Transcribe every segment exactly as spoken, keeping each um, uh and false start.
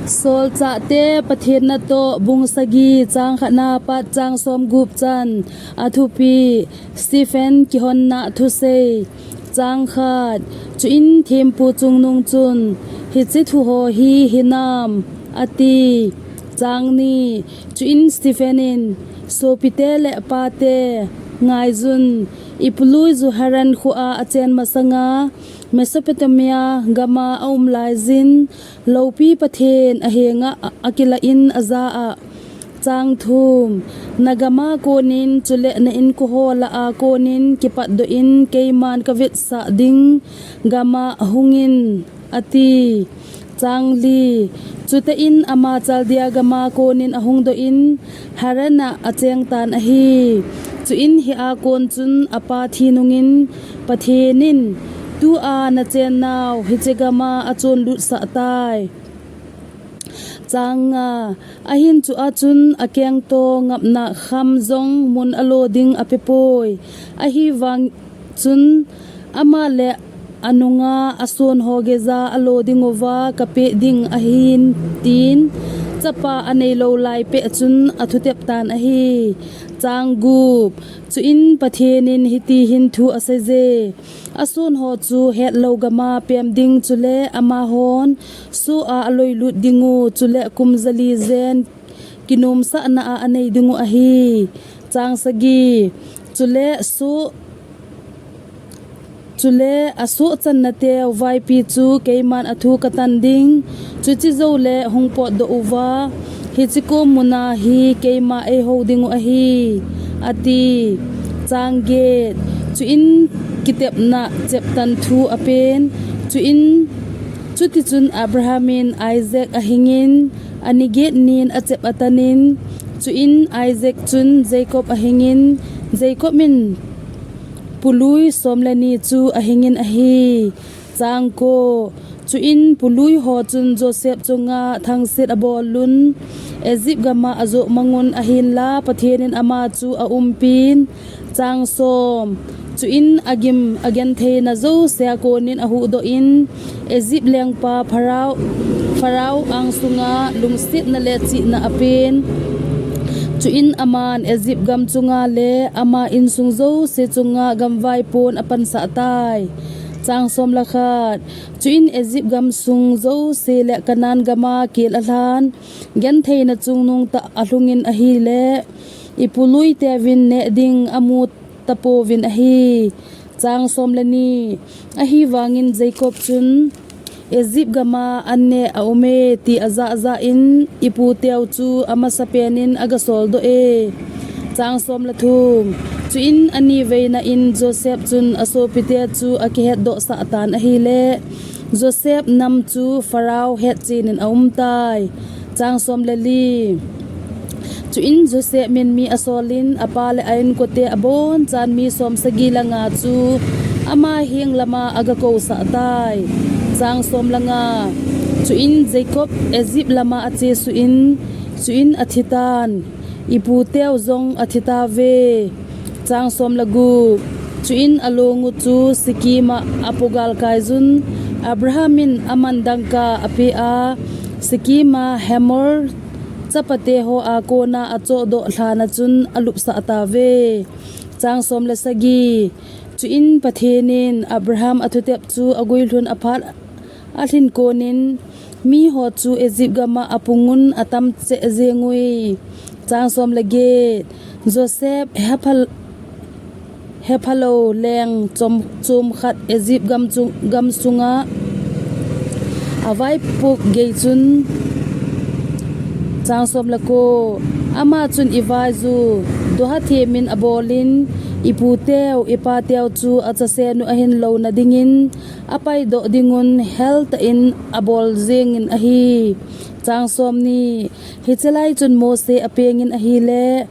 Solchahte Pathen natoh bung sagi chang khatna pat chang somgup chan athupi Stephen kihonna thusei. Chang khat. Chuin thempu chungnung chun, "Hiche thuho hi hinam?" ati. Chang ni. Chuin Stephen in, "Sopite le pate, ngaiyun, ipului chu Haran khoa achen masanga Mesopotamia gama aum laiyin, loupi Pathen ahenga akilah in aja a." Chang thum. "Nagama konin chule na inkoho lah a konin kipatdoh in keiman kavetsah ding gama hungin," ati. Chang li. Chutein ama Chaldea gama konin ahungdoh in Haran a acheng tan ahi. Chuin hia kon chun apa thi nungin Pathen in, "Tua nachennau hiche gama achonlutsah tai." Chang nga. Ahin chua chun akengto ngapna kham jong mun alo ding apepoi. Ahivang chun ama le anunga ason ho geija alo dinguva kapeh ding ahin, tin chapa aneilou lai peh chun athutep tan ahi. Chang gup. Chuin Pathen in hitihin thu aseiye, "Ason ho chu hetlou gama pem ding chule amahon soh a aloilut dingu chule kum jali jen kinomsahna a anei dingu ahi." Chang sagi. Chule soh Chule asoh channa teu vaipi chu keiman athu katan ding. Chuche joule hung potdoh uva, hiche kom muna hi keima eihou dingu ahi, ati. Chang get. Chuin kitepna cheptan thu apen. Chuin, chutichun Abraham in Isaac ahingin, ani get nin achep atanin, chuin Isaac chun Jacob ahingin, Jacob in pului som le ni chu ahingin ahi. Chang ko. Chuin pului ho chun Joseph chunga thangsit abolun, Egypt gama ajoh mangun ahinla Pathen in ama chu aumpin. Chang som. Chuin agim agentheina jousea konin ahuhdoh in, Egypt lengpa Pharaoh, Pharaoh angsunga lungsetna le chihna apen. Chuin aman Egypt gam chunga le ama insung jouse chunga gamvaipon apansah tai. Chang som le khat. Chuin Egypt gamsung jouse le Canaan gama kel alhan, gentheina chungnung tah alhungin ahile, ipului teuvin neh ding amu tapouvin ahi. Chang som le ni. Ahivangin Jacob chun, Egypt gama an neh aume ti ajah jah in, ipu teu chu amasapen in agasoldoh e. Chang som le thum. Chuin aniveina in Joseph chun asopite chu akihetdoh sah tan ahile, Joseph nam chu Pharaoh hetchen in aumtai. Chang som le li. Chuin Joseph min mi asolin, apa le a-inkote abonchan mi som sagi le nga chu ama heng lama agakousah tai. Chang som le nga. Chuin Jacob Egypt lama achesuh in, chuin athitan, ipu teu jong athitauve. Chang som le gup. Chuin alongu chu Shechem a apogalkaiyun, Abraham in aman dangka apeh a, Shechem a Hamor chapate hoa kona achohdoh lhana chun alupsah tauve. Chang som le sagi. Chuin Pathen in Abraham athutep chu aguilhun aphat alhin konin, miho chu Egypt gama apungun atam cheh jengui. Chang som le get. Joseph hephal-, hephalou leng chom, chom khat Egypt gam chu, gamsunga avaipuk gei chun. Chang som le ko. Ama chun ivaiju, doha themin abolin, ipu teu, ipa teu chu achasenu ahin louna dingin, apaidoh dingun heltah in abol jengin ahi. Chang som ni. Hiche lai chun Mose apengin ahile,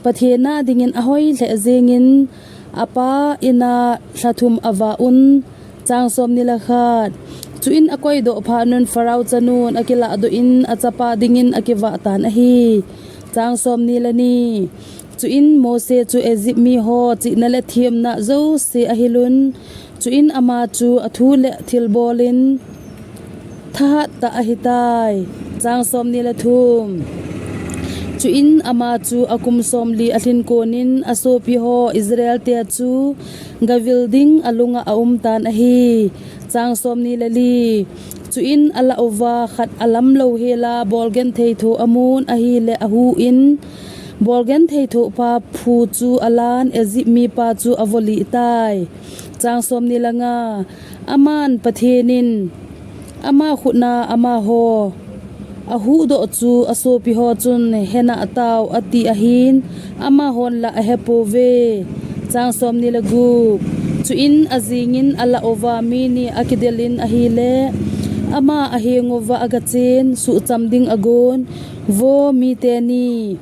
Pathen a dingin ahoi lheh jengin, apa ina lha thum avah un. Chang som ni le khat. Chuin akoidoh phat un Pharaoh chanun akiladoh in achapa dingin akivah tan ahi. Chang som ni le ni. Chuin Mose chu Egypt miho chihna le themna jouse ahilun. Chuin ama chu athu le thilbolin, thahat tah ahitai. Chang somni le thum. Chuin ama chu akum somli alhin konin asopi ho Israel te chu gavil ding alunga aum tan ahi. Chang somni le li. Chuin alah uva khat alam louhela bolgenthei tho amun ahile ahuhin, bolgenthei thopa phu chu alan Egypt mipa chu avolitai. Chang somni le nga. Aman Pathen in ama khutna amaho ahuhdoh chu asopi ho chun henah tao ati ahin, amahon la ahepouve. Chang somni le gup. Chuin ajingin alah uva mi ni akidelin ahile, ama aheng uva agachen, suhcham ding agon, Vo mite ni,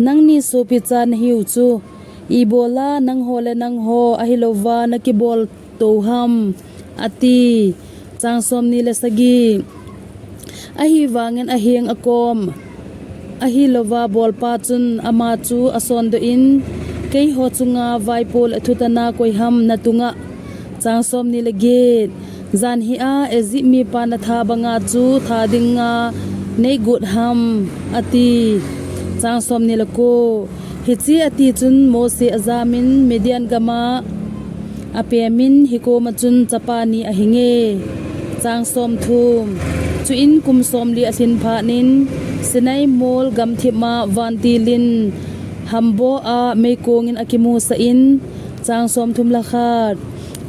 nangni sopi cha nahiu chu, ibola nangho le nangho ahilouva nakibol tou ham, ati. Chang somni le sagi. Ahivangin aheng akom ahilouva bolpa chun ama chu asondoh in, Keiho chunga vaipo le thutana koi ham natunga? Chang somni le get. Jan hia Egypt mipa natha banga chu tha dinga neigot ham, ati. Chang somni le ko. Hiche ati chun Mose ajamin Midian gama apemin hikoma chun chapa ni ahinge. Chang somthum. Chuin kum somli alhin phatnin Sinai mol gamthip ma vantilin hambo a meikongin akimusah in. Chang somthum le khat.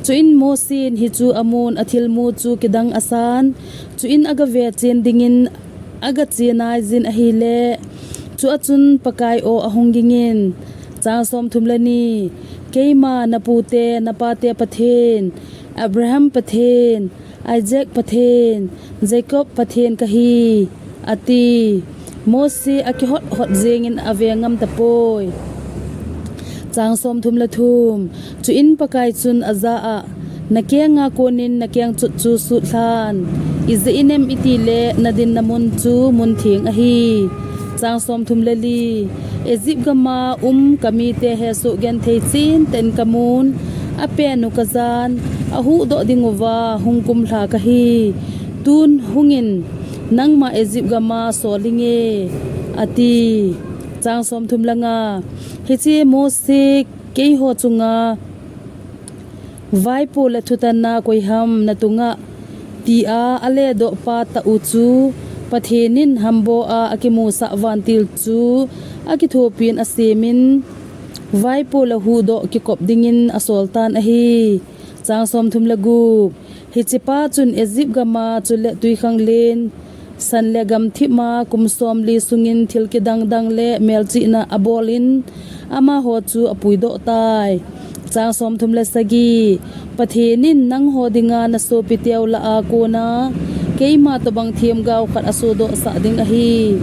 Chuin Mose in hichu amun athilmu chu kidang asan. Chuin agavechen dingin agache naijin ahile, chua chun Pakai aw ahung gingin. Chang somthum le ni. Keima napute napate Pathen, Abraham Pathen, Isaac Pathen, Jacob Pathen kahi, ati. Mose akihot hot jengin ave ngam tapoi. Chang somthum le thum. Chuin Pakai chun aja a, Nakenga konin nakengchot chu sutlhan. Ijeh inem itile nadinna mun chu mun theng ahi. Chang somthum le li. Egypt gama um kamite hesoh genthei chentah in kamun, apenu kajan, ahuhdoh dinguva hung kumlha kahi. Tun hungin, nangma Egypt gama solinge, ati. Chang somthum le nga. Hiche Mose keiho chunga vaipo le thutanna koi ham natunga, tia aledoh pa tah u chu, Pathen in hambo a akimusah vantil chu akithopin asemin, vaipo le huhdoh kikop dingin asoltan ahi. Chang somthum le gup. Hichepa chun Egypt gama chule twikhanglen san le gamthip ma kum somli sungin thil kidang dang le melchihna abolin amaho chu apuidoh tai. Chang somthum le sagi. Pathen in nangho dinga nasopiteu lah a kona keima tobang themgao khat asodohsah ding ahi,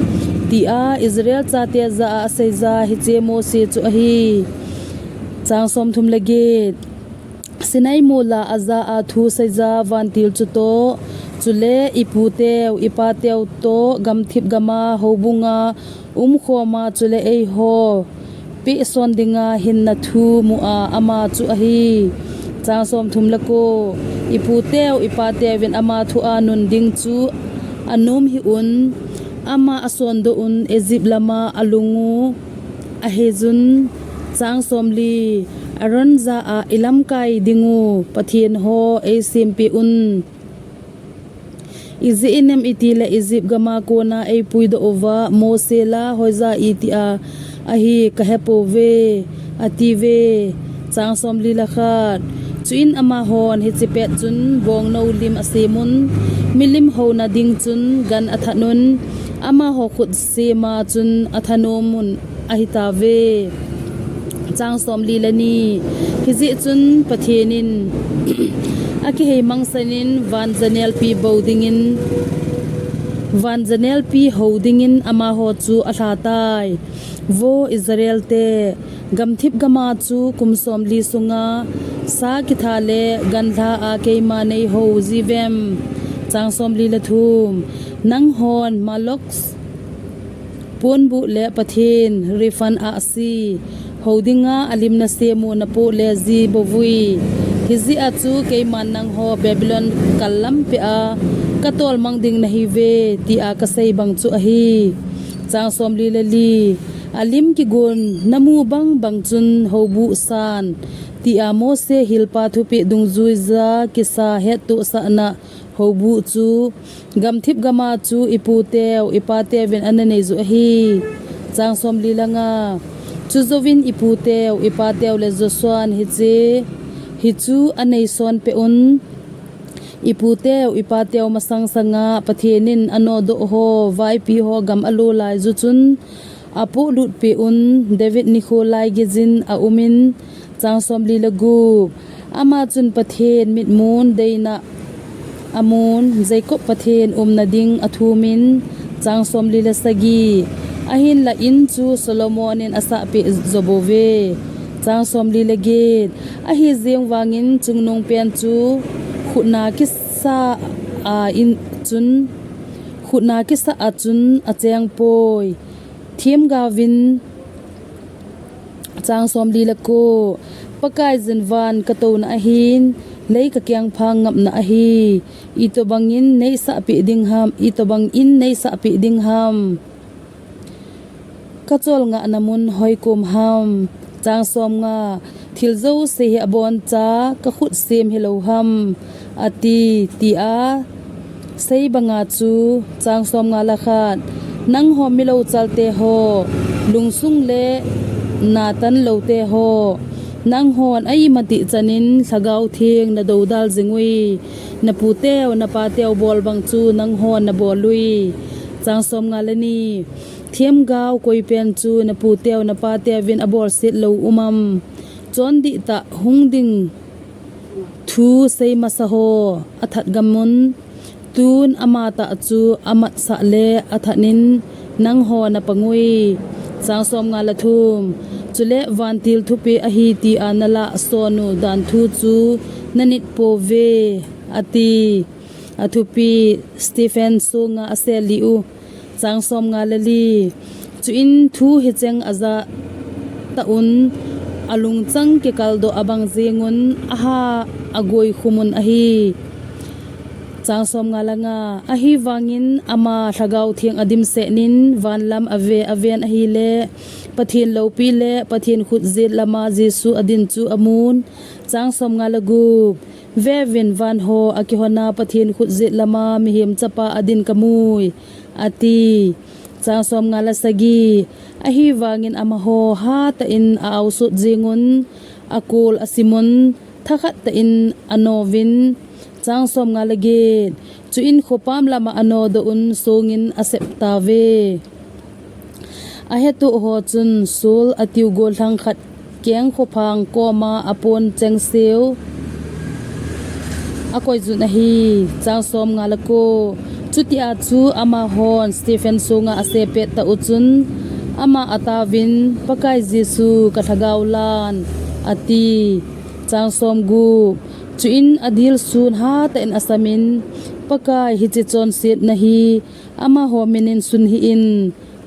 tia Israel chate jah a aseija hiche Mose chu ahi. Chang somthum le get. Sinai mola aja a thu seija vantil chutoh, chule iputeu ipateu toh gamthip gama houbunga umkhoma chule eiho pehson dinga hinna thu mu a ama chu ahi. Chang somthum le ko. Iputeu ipateuvin ama thu a nun ding chu anom hih un, ama asondoh un, Egypt lama alung u aheijun. Chang somli. Aaron jah a ilamkai dingu Pathen ho eisempeh un. Ijeh inem itile Egypt gama kona eipuidoh uva Mose la hoija itia ahi kahepouve, atiuve. Chang somli le khat. Chuin amahon hiche pet chun bongnou lim asemun, milim houna ding chun gan athatnun, amaho khut sema chun athanomun ahitauve. Chang somli le ni. Hijeh chun Pathen in akiheimangsanin van janelpi bou dingin, van janelpi hou dingin amaho chu alhatai. Vo Israel te, gamthip gama chu kum somli sunga sa kitha le ganlha a keima neihou jiuvem? Chang somli le thum. Nanghon Moloch ponbuh le Pathen Rephan ahsi hou dinga alim nasemu napoh le ji bouvui. Hijeh a chu keiman nangho Babylon kal lampi a ka tolmang ding nahi ve, tia ka sei bang chu ahi. Chang somli le li, a lim kigun, na mu bang bang chun houbuh san, tia Mose hilpa thupeh dungjuija kisa hettohsahna houbuh chu, gamthip gama chu i puteu, i pateuvin ana nei u ahi. Chang somli le nga, chujouvin i puteu, i pateu le Joshuan hiche, hichu anei son peh un. I puteu, i pateu masang sanga Pathen in anodoh ho, vaipi ho gam alo lai u chun, apohlut peh un, David nikho lai geiyin aumin. Chang somli le gup, ama chun Pathen mitmun deina amun, Jacob Pathen umna ding athumin. Chang somli le sagi, ahinla in chu Solomon in asah peh jo bouve. Chang somli le get, ahi jeng vangin chungnung pen chu khutna kisa a in chun, khutna kisa a chun acheng poi. Themgaovin. Chang somli le ko, Pakaiyin van ka touna ahin, lei ka kengphang ngapna ahi. Itobangin nei sahpeh ding ham, itobangin nei sahpeh ding ham. Ka cholngahna mun hoikom ham. Chang somnga, thil jouse hi aboncha ka khut sem hilou ham, ati, tia sei banga chu. Chang somnga le khat, nangho milou chalte ho, lungsung le natan loute ho, nanghon a imatih chanin Lhagao Theng na doudal jing ui, na puteu, na pateu bol bang chu nanghon na bol ui. Chang somnga le ni, themgao koi pen chu na puteu, na pateuvin abolset lou um am? Chondih tah hung ding thu sei masa ho athat gam un, tun ama tah chu amatsah le athat in nangho na pang ui. Chang somnga le thum, chule vantil thupeh ahi tia na lah son u dan thu chu na nit pouve, ati. Athupi, Stephen songa asel lih u. Chang somnga le li, chuin thu hicheng aja tah un, alungchang kikaldoh abang jeng un, aha agoi khum un ahi. Chang somnga le nga, ahivangin ama Lhagao Theng adimset in vanlam ave aven ahile, Pathen loupi le Pathen khut jet lama Jesu adin chu amun. Chang somnga le gup, veuvin, van ho akihona Pathen khut jet lama Mihem Chapa adin kamui, ati. Chang somnga le sagi, ahivangin amaho hatah in a-ausut jeng un, akol asim un, thakhat tah in anouvin. Chang somnga le get, chuin khopam lama anodoh un songin asep tauve. Ahettoh ho chun Saul atiu gollhang khat keng khophang koma apon chengseu akoi jun ahi. Chang somnga le ko, chutia chu amahon Stephen songa asepet tah u chun, ama ataovin, Pakai Jesu, ka lhagao lan, ati. Chang somgup, chuin adilsun hatah in asamin, Pakai, hiche chonsetna hi amaho minin sun hih in,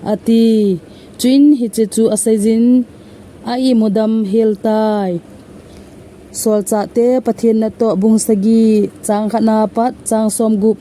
ati. Chuin hiche chu aseijin, a-imudam hel tai. Solchahte Pathen natoh bung sagi, chang khatna pat chang somgup